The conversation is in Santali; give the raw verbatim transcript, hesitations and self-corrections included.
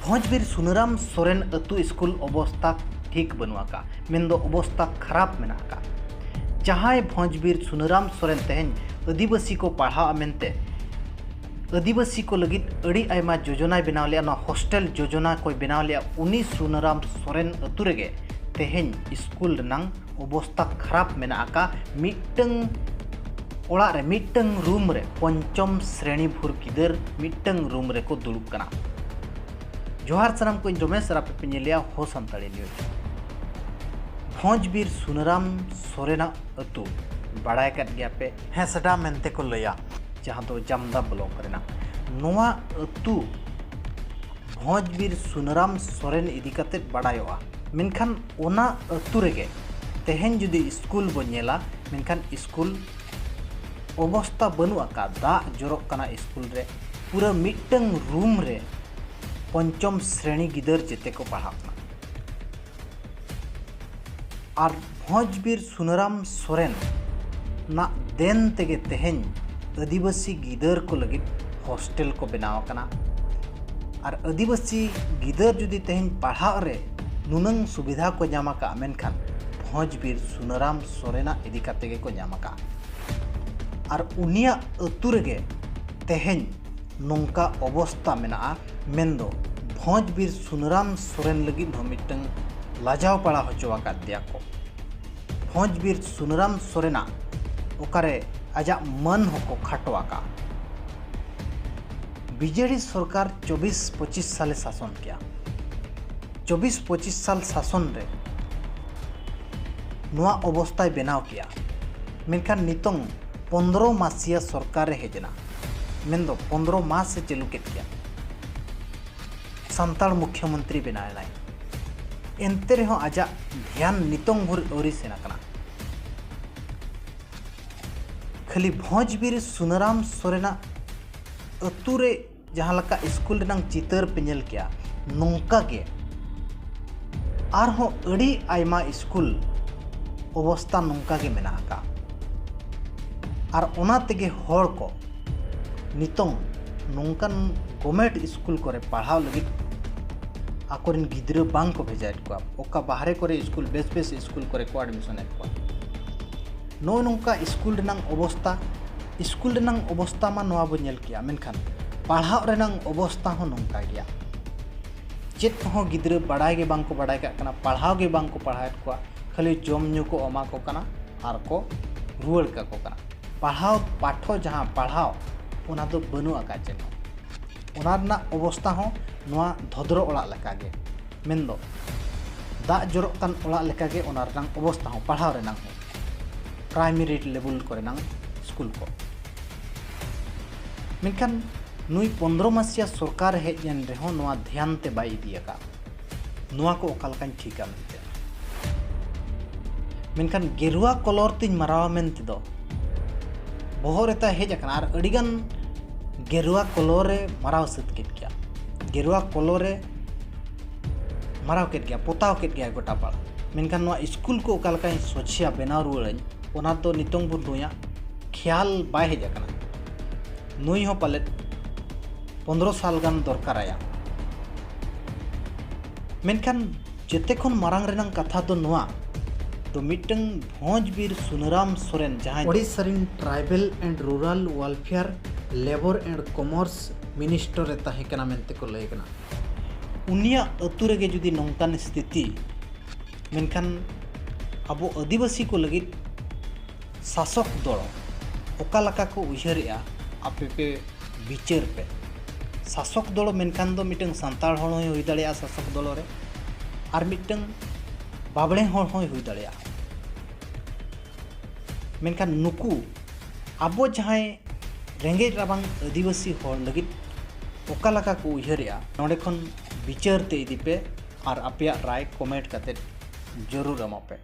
ᱵᱷᱚᱸᱡᱽᱵᱤᱨ ᱥᱩᱱᱟᱹᱨᱟᱢ ᱥᱚᱨᱮᱱ ᱟᱹᱛᱩ ᱥᱠᱩᱞ ᱚᱵᱚᱥᱛᱟ ᱴᱷᱤᱠ ᱵᱟᱹᱱᱩᱜ ᱟᱠᱟᱫ, ᱢᱮᱱᱫᱚ ᱚᱵᱚᱥᱛᱟ ᱠᱷᱟᱨᱟᱯ ᱢᱮᱱᱟᱜ ᱟᱠᱟᱫ᱾ ᱡᱟᱦᱟᱸᱭ ᱵᱷᱚᱸᱡᱽᱵᱤᱨ ᱥᱩᱱᱟᱹᱨᱟᱢ ᱥᱚᱨᱮᱱ ᱛᱮᱦᱮᱧ ᱟᱹᱫᱤᱵᱟᱹᱥᱤ ᱠᱚ ᱯᱟᱲᱦᱟᱜᱼᱟ ᱢᱮᱱᱛᱮ ᱟᱹᱫᱤᱵᱟᱹᱥᱤ ᱠᱚ ᱞᱟᱹᱜᱤᱫ ᱟᱹᱰᱤ ᱟᱭᱢᱟ ᱡᱳᱡᱚᱱᱟᱭ ᱵᱮᱱᱟᱣ ᱞᱮᱫᱼᱟ, ᱱᱚᱣᱟ ᱦᱳᱥᱴᱮᱞ ᱡᱳᱡᱚᱱᱟ ᱠᱚᱭ ᱵᱮᱱᱟᱣ ᱞᱮᱫᱼᱟ, ᱩᱱᱤ ᱥᱩᱱᱟᱹᱨᱟᱢ ᱥᱚᱨᱮᱱ ᱟᱹᱛᱩ ᱨᱮᱜᱮ ᱛᱮᱦᱮᱧ ᱥᱠᱩᱞ ᱨᱮᱱᱟᱝ ᱚᱵᱚᱥᱛᱟ ᱠᱷᱟᱨᱟᱯ ᱢᱮᱱᱟᱜ ᱟᱠᱟᱫ᱾ ᱢᱤᱫᱴᱟᱝ ᱚᱲᱟᱜ ᱨᱮ, ᱢᱤᱫᱴᱟᱝ ᱨᱩᱢ ᱨᱮ ᱯᱚᱧᱪᱚᱢ ᱥᱨᱮᱬᱤ ᱵᱷᱳᱨ ᱜᱤᱫᱟᱹᱨ ᱢᱤᱫᱴᱟᱝ ᱨᱩᱢ ᱨᱮᱠᱚ ᱫᱩᱲᱩᱵ ᱠᱟᱱᱟ᱾ ᱡᱚᱦᱟᱨ ᱥᱟᱱᱟᱢ ᱠᱚ, ᱤᱧ ᱨᱚᱢᱮᱥ ᱟᱨ ᱟᱯᱮ ᱯᱮ ᱧᱮᱞᱮᱜᱼᱟ ᱦᱳ ᱥᱟᱱᱛᱟᱲᱤ ᱱᱤᱭᱩᱡᱽ᱾ ᱵᱷᱚᱸᱡᱽᱵᱤᱨ ᱥᱩᱱᱟᱹᱨᱟᱢ ᱥᱚᱨᱮᱱᱟᱜ ᱟᱹᱛᱩ ᱵᱟᱲᱟᱭ ᱟᱠᱟᱫ ᱜᱮᱭᱟ ᱯᱮ, ᱦᱮᱸᱥᱮᱰᱟ ᱢᱮᱱᱛᱮ ᱠᱚ ᱞᱟᱹᱭᱟ, ᱡᱟᱦᱟᱸ ᱫᱚ ᱡᱟᱢᱫᱟ ᱵᱞᱚᱠ ᱨᱮᱱᱟᱜ᱾ ᱱᱚᱣᱟ ᱟᱹᱛᱩ ᱵᱷᱚᱸᱡᱽᱵᱤᱨ ᱥᱩᱱᱟᱹᱨᱟᱢ ᱥᱚᱨᱮᱱ ᱤᱫᱤ ᱠᱟᱛᱮᱫ ᱵᱟᱲᱟᱭᱚᱜᱼᱟ, ᱢᱮᱱᱠᱷᱟᱱ ᱚᱱᱟ ᱟᱹᱛᱩ ᱨᱮᱜᱮ ᱛᱮᱦᱮᱧ ᱡᱩᱫᱤ ᱥᱠᱩᱞ ᱵᱚ ᱧᱮᱞᱟ, ᱢᱮᱱᱠᱷᱟᱱ ᱥᱠᱩᱞ ᱚᱵᱚᱥᱛᱟ ᱵᱟᱹᱱᱩᱜ ᱟᱠᱟᱫ, ᱫᱟᱜ ᱡᱚᱨᱚᱜ ᱠᱟᱱᱟ ᱥᱠᱩᱞ ᱨᱮ, ᱯᱩᱨᱟᱹ ᱢᱤᱫᱴᱟᱝ ᱨᱩᱢ ᱨᱮ ᱯᱚᱧᱪᱚᱢ ᱥᱨᱮᱬᱤ ᱜᱤᱫᱟᱹᱨ ᱡᱮᱛᱮ ᱠᱚ ᱯᱟᱲᱦᱟᱜ ᱠᱟᱱᱟ᱾ ᱟᱨ ᱵᱷᱚᱸᱡᱽᱵᱤᱨ ᱥᱩᱱᱟᱹᱨᱟᱢ ᱥᱚᱨᱮᱱ ᱱᱟᱜ ᱫᱮᱱ ᱛᱮᱜᱮ ᱛᱮᱦᱮᱧ ᱟᱹᱫᱤᱵᱟᱹᱥᱤ ᱜᱤᱫᱟᱹᱨ ᱠᱚ ᱞᱟᱹᱜᱤᱫ ᱦᱳᱥᱴᱮᱞ ᱠᱚ ᱵᱮᱱᱟᱣ ᱟᱠᱟᱱᱟ᱾ ᱟᱨ ᱟᱹᱫᱤᱵᱟᱹᱥᱤ ᱜᱤᱫᱟᱹᱨ ᱡᱩᱫᱤ ᱛᱮᱦᱮᱧ ᱯᱟᱲᱦᱟᱜ ᱨᱮ ᱱᱩᱱᱟᱹᱝ ᱥᱩᱵᱤᱫᱷᱟ ᱠᱚ ᱧᱟᱢ ᱟᱠᱟᱫᱼᱟ, ᱢᱮᱱᱠᱷᱟᱱ ᱵᱷᱚᱸᱡᱽᱵᱤᱨ ᱥᱩᱱᱟᱹᱨᱟᱢ ᱥᱚᱨᱮᱱᱟᱜ ᱤᱫᱤ ᱠᱟᱛᱮ ᱜᱮᱠᱚ ᱧᱟᱢ ᱟᱠᱟᱫᱼᱟ᱾ ᱟᱨ ᱩᱱᱤᱭᱟᱜ ᱟᱹᱛᱩ ᱨᱮᱜᱮ ᱛᱮᱦᱮᱧ ᱱᱚᱝᱠᱟ ᱚᱵᱚᱥᱛᱟ ᱢᱮᱱᱟᱜᱼᱟ, ᱢᱮᱱᱫᱚ ᱵᱷᱚᱸᱡᱽᱵᱤᱨ ᱥᱩᱱᱟᱹᱨᱟᱢ ᱥᱚᱨᱮᱱ ᱞᱟᱹᱜᱤᱫ ᱦᱚᱸ ᱢᱤᱫᱴᱟᱝ ᱞᱟᱡᱟᱣ ᱯᱟᱲᱟ ᱦᱚᱪᱚ ᱟᱠᱟᱫ ᱫᱮᱭᱟ ᱠᱚ᱾ ᱵᱷᱚᱸᱡᱽᱵᱤᱨ ᱥᱩᱱᱟᱹᱨᱟᱢ ᱥᱚᱨᱮᱱᱟᱜ ᱚᱠᱟᱨᱮ ᱟᱡᱟᱜ ᱢᱟᱹᱱ ᱦᱚᱸᱠᱚ ᱠᱷᱟᱴᱚ ᱟᱠᱟᱫᱼᱟ᱾ ᱵᱤᱡᱮᱰᱤ ᱥᱚᱨᱠᱟᱨ ᱪᱚᱵᱵᱤᱥ ᱯᱚᱸᱪᱤᱥ ᱥᱟᱞᱮ ᱥᱟᱥᱚᱱ ᱠᱮᱜᱼᱟ᱾ ᱪᱚᱵᱵᱤᱥ ᱯᱚᱸᱪᱤᱥ ᱥᱟᱞ ᱥᱟᱥᱚᱱ ᱨᱮ ᱱᱚᱣᱟ ᱚᱵᱚᱥᱛᱟᱭ ᱵᱮᱱᱟᱣ ᱠᱮᱜᱼᱟ᱾ ᱢᱮᱱᱠᱷᱟᱱ ᱱᱤᱛᱚᱝ ᱯᱚᱱᱫᱽᱨᱚ ᱢᱟᱥᱤᱭᱟ ᱥᱚᱨᱠᱟᱨ ᱮ ᱦᱮᱡ ᱮᱱᱟ, ᱢᱮᱱᱫᱚ ᱯᱚᱱᱫᱽᱨᱚ ᱢᱟᱥ ᱮ ᱪᱟᱹᱞᱩ ᱠᱮᱫ ᱜᱮᱭᱟ᱾ ᱥᱟᱱᱛᱟᱲ ᱢᱩᱠᱷᱭᱚᱢᱚᱱᱛᱨᱤ ᱵᱮᱱᱟᱣ ᱮᱱᱟᱭ, ᱮᱱᱛᱮ ᱨᱮᱦᱚᱸ ᱟᱡᱟᱜ ᱫᱷᱮᱭᱟᱱ ᱱᱤᱛᱚᱝ ᱵᱷᱳᱨ ᱟᱹᱣᱨᱤ ᱥᱮᱱ ᱟᱠᱟᱱᱟ᱾ ᱠᱷᱟᱹᱞᱤ ᱵᱷᱚᱸᱡᱽᱵᱤᱨ ᱥᱩᱱᱟᱹᱨᱟᱢ ᱥᱚᱨᱮᱱᱟᱜ ᱟᱹᱛᱩ ᱨᱮ ᱡᱟᱦᱟᱸ ᱞᱮᱠᱟ ᱥᱠᱩᱞ ᱨᱮᱱᱟᱜ ᱪᱤᱛᱟᱹᱨ ᱯᱮ ᱧᱮᱞ ᱠᱮᱜᱼᱟ, ᱱᱚᱝᱠᱟ ᱜᱮ ᱟᱨᱦᱚᱸ ᱟᱹᱰᱤ ᱟᱭᱢᱟ ᱥᱠᱩᱞ ᱚᱵᱚᱥᱛᱟ ᱱᱚᱝᱠᱟ ᱜᱮ ᱢᱮᱱᱟᱜ ᱟᱠᱟᱫ᱾ ᱟᱨ ᱚᱱᱟ ᱛᱮᱜᱮ ᱦᱚᱲ ᱠᱚ ᱱᱤᱛᱚᱝ ᱱᱚᱝᱠᱟᱱ ᱜᱚᱵᱷᱢᱮᱱᱴ ᱥᱠᱩᱞ ᱠᱚᱨᱮ ᱯᱟᱲᱦᱟᱣ ᱞᱟᱹᱜᱤᱫ ᱟᱠᱚᱨᱮᱱ ᱜᱤᱫᱽᱨᱟᱹ ᱵᱟᱝ ᱠᱚ ᱵᱷᱮᱡᱟᱭᱮᱫ ᱠᱚᱣᱟ, ᱚᱠᱟ ᱵᱟᱦᱨᱮ ᱠᱚᱨᱮ ᱥᱠᱩᱞ, ᱵᱮᱥ ᱵᱮᱥ ᱥᱠᱩᱞ ᱠᱚᱨᱮ ᱠᱚ ᱮᱰᱢᱤᱥᱚᱱᱮᱫ ᱠᱚᱣᱟ᱾ ᱱᱚᱜᱼᱚ ᱱᱚᱝᱠᱟ ᱥᱠᱩᱞ ᱨᱮᱱᱟᱝ ᱚᱵᱚᱥᱛᱟ, ᱥᱠᱩᱞ ᱨᱮᱱᱟᱝ ᱚᱵᱚᱥᱛᱟ ᱢᱟ ᱱᱚᱣᱟ ᱵᱚ ᱧᱮᱞ ᱠᱮᱜᱼᱟ, ᱢᱮᱱᱠᱷᱟᱱ ᱯᱟᱲᱦᱟᱜ ᱨᱮᱱᱟᱝ ᱚᱵᱚᱥᱛᱟ ᱦᱚᱸ ᱱᱚᱝᱠᱟ ᱜᱮᱭᱟ᱾ ᱪᱮᱫ ᱠᱚᱦᱚᱸ ᱜᱤᱫᱽᱨᱟᱹ ᱵᱟᱰᱟᱭ ᱜᱮ ᱵᱟᱝ ᱠᱚ ᱵᱟᱰᱟᱭ ᱠᱟᱜ ᱠᱟᱱᱟ, ᱯᱟᱲᱦᱟᱣ ᱜᱮ ᱵᱟᱝ ᱠᱚ ᱯᱟᱲᱦᱟᱣᱮᱫ ᱠᱚᱣᱟ, ᱠᱷᱟᱹᱞᱤ ᱡᱚᱢ ᱧᱩ ᱠᱚ ᱮᱢᱟ ᱠᱚ ᱠᱟᱱᱟ ᱟᱨ ᱠᱚ ᱨᱩᱣᱟᱹᱲ ᱠᱟᱠᱚ ᱠᱟᱱᱟ᱾ ᱯᱟᱲᱦᱟᱣ ᱯᱟᱴᱷᱚ ᱡᱟᱦᱟᱸ ᱯᱟᱲᱦᱟᱣ, ᱚᱱᱟ ᱫᱚ ᱵᱟᱹᱱᱩᱜ ᱟᱠᱟᱫ ᱪᱮᱫ ᱦᱚᱸ᱾ ᱚᱱᱟ ᱨᱮᱱᱟᱜ ᱚᱵᱚᱥᱛᱟ ᱦᱚᱸ ᱱᱚᱣᱟ ᱫᱷᱚᱫᱽᱨᱚ ᱚᱲᱟᱜ ᱞᱮᱠᱟᱜᱮ, ᱢᱮᱱᱫᱚ ᱫᱟᱜ ᱡᱚᱨᱚᱜ ᱠᱟᱱ ᱚᱲᱟᱜ ᱞᱮᱠᱟᱜᱮ ᱚᱱᱟ ᱨᱮᱱᱟᱜ ᱚᱵᱚᱥᱛᱟ ᱦᱚᱸ, ᱯᱟᱲᱦᱟᱣ ᱨᱮᱱᱟᱜ ᱦᱚᱸ, ᱯᱨᱟᱭᱢᱟᱨᱤ ᱞᱮᱵᱮᱞ ᱠᱚᱨᱮᱱᱟᱜ ᱥᱠᱩᱞ ᱠᱚ᱾ ᱢᱮᱱᱠᱷᱟᱱ ᱱᱩᱭ ᱯᱚᱱᱫᱽᱨᱚ ᱢᱟᱹᱥᱤᱭᱟ ᱥᱚᱨᱠᱟᱨ ᱦᱮᱡ ᱮᱱ ᱨᱮᱦᱚᱸ ᱱᱚᱣᱟ ᱫᱷᱮᱭᱟᱱ ᱛᱮ ᱵᱟᱭ ᱤᱫᱤ ᱟᱠᱟᱫ᱾ ᱱᱚᱣᱟ ᱠᱚ ᱚᱠᱟ ᱞᱮᱠᱟᱧ ᱴᱷᱤᱠᱟ ᱢᱮᱱᱛᱮ᱾ ᱢᱮᱱᱠᱷᱟᱱ ᱜᱮᱨᱩᱣᱟ ᱠᱚᱞᱚᱨ ᱛᱤᱧ ᱢᱟᱨᱟᱣᱟ ᱢᱮᱱ ᱛᱮᱫᱚ ᱵᱚᱦᱚᱜ ᱨᱮ ᱛᱟᱭ ᱦᱮᱡ ᱟᱠᱟᱱᱟ, ᱟᱨ ᱟᱹᱰᱤᱜᱟᱱ ᱜᱮᱨᱩᱣᱟ ᱠᱚᱞᱚᱨ ᱮ ᱢᱟᱨᱟᱣ ᱥᱟᱹᱛ ᱠᱮᱫ ᱜᱮᱭᱟ᱾ ᱜᱮᱨᱩᱣᱟ ᱠᱚᱞᱚᱨ ᱮ ᱢᱟᱨᱟᱣ ᱠᱮᱫ ᱜᱮᱭᱟ, ᱯᱚᱛᱟᱣ ᱠᱮᱫ ᱜᱮᱭᱟ ᱜᱚᱴᱟ ᱯᱟᱲᱟ᱾ ᱢᱮᱱᱠᱷᱟᱱ ᱱᱚᱣᱟ ᱥᱠᱩᱞ ᱠᱚ ᱚᱠᱟ ᱞᱮᱠᱟᱧ ᱥᱚᱪᱷᱮᱭᱟ, ᱵᱮᱱᱟᱣ ᱨᱩᱣᱟᱹᱲᱟᱹᱧ, ᱚᱱᱟ ᱫᱚ ᱱᱤᱛᱚᱝ ᱵᱷᱳᱨ ᱱᱩᱭᱟᱜ ᱠᱷᱮᱭᱟᱞ ᱵᱟᱭ ᱦᱮᱡ ᱟᱠᱟᱱᱟ᱾ ᱱᱩᱭ ᱦᱚᱸ ᱯᱟᱞᱮᱫ ᱯᱚᱱᱫᱽᱨᱚ ᱥᱟᱞ ᱜᱟᱱ ᱫᱚᱨᱠᱟᱨᱟᱭᱟ᱾ ᱢᱮᱱᱠᱷᱟᱱ ᱡᱮᱛᱮ ᱠᱷᱚᱱ ᱢᱟᱨᱟᱝ ᱨᱮᱱᱟᱝ ᱠᱟᱛᱷᱟ ᱫᱚ ᱱᱚᱣᱟ ᱫᱚ ᱢᱤᱫᱴᱟᱝ ᱵᱷᱚᱸᱡᱽ ᱵᱤᱨ ᱥᱩᱱᱟᱹᱨᱟᱢ ᱥᱚᱨᱮᱱ, ᱡᱟᱦᱟᱸᱭ ᱳᱰᱤᱥᱟ ᱨᱮᱱ tribal and rural welfare, labour and commerce minister ᱮ ᱛᱟᱦᱮᱸ ᱠᱟᱱᱟ ᱢᱮᱱᱛᱮ ᱠᱚ ᱞᱟᱹᱭ ᱠᱟᱱᱟ᱾ ᱩᱱᱤᱭᱟᱜ ᱟᱹᱛᱩ ᱨᱮᱜᱮ ᱡᱩᱫᱤ ᱱᱚᱝᱠᱟᱱ ᱥᱛᱷᱤᱛᱤ, ᱢᱮᱱᱠᱷᱟᱱ ᱟᱵᱚ ᱟᱹᱫᱤᱵᱟᱹᱥᱤ ᱠᱚ ᱞᱟᱹᱜᱤᱫ ᱥᱟᱥᱚᱠ ᱫᱚᱞ ᱚᱠᱟ ᱞᱮᱠᱟ ᱠᱚ ᱩᱭᱦᱟᱹᱨᱮᱜᱼᱟ, ᱟᱯᱮ ᱯᱮ ᱵᱤᱪᱟᱹᱨ ᱯᱮ᱾ ᱥᱟᱥᱚᱠ ᱫᱚᱞ ᱢᱮᱱᱠᱷᱟᱱ ᱫᱚ ᱢᱤᱫᱴᱟᱝ ᱥᱟᱱᱛᱟᱲ ᱦᱚᱲ ᱦᱚᱸᱭ ᱦᱩᱭ ᱫᱟᱲᱮᱭᱟᱜᱼᱟ ᱥᱟᱥᱚᱠ ᱫᱚᱞ ᱨᱮ, ᱟᱨ ᱢᱤᱫᱴᱟᱝ ᱵᱟᱵᱽᱲᱮ ᱦᱚᱲ ᱦᱚᱸᱭ ᱦᱩᱭ ᱫᱟᱲᱮᱭᱟᱜᱼᱟ᱾ ᱢᱮᱱᱠᱷᱟᱱ ᱱᱩᱠᱩ ᱟᱵᱚ ᱡᱟᱦᱟᱸᱭ ᱨᱮᱸᱜᱮᱡ ᱨᱟᱵᱟᱝ ᱟᱹᱫᱤᱵᱟᱹᱥᱤ ᱦᱚᱲ ᱞᱟᱹᱜᱤᱫ ᱚᱠᱟ ᱞᱮᱠᱟ ᱠᱚ ᱩᱭᱦᱟᱹᱨᱮᱜᱼᱟ, ᱱᱚᱰᱮ ᱠᱷᱚᱱ ᱵᱤᱪᱟᱹᱨ ᱛᱮ ᱤᱫᱤ ᱯᱮ ᱟᱨ ᱟᱯᱮᱭᱟᱜ ᱨᱟᱭ ᱠᱚᱢᱮᱱᱴ ᱠᱟᱛᱮᱫ ᱡᱟᱹᱨᱩᱲ ᱮᱢᱚᱜ ᱯᱮ᱾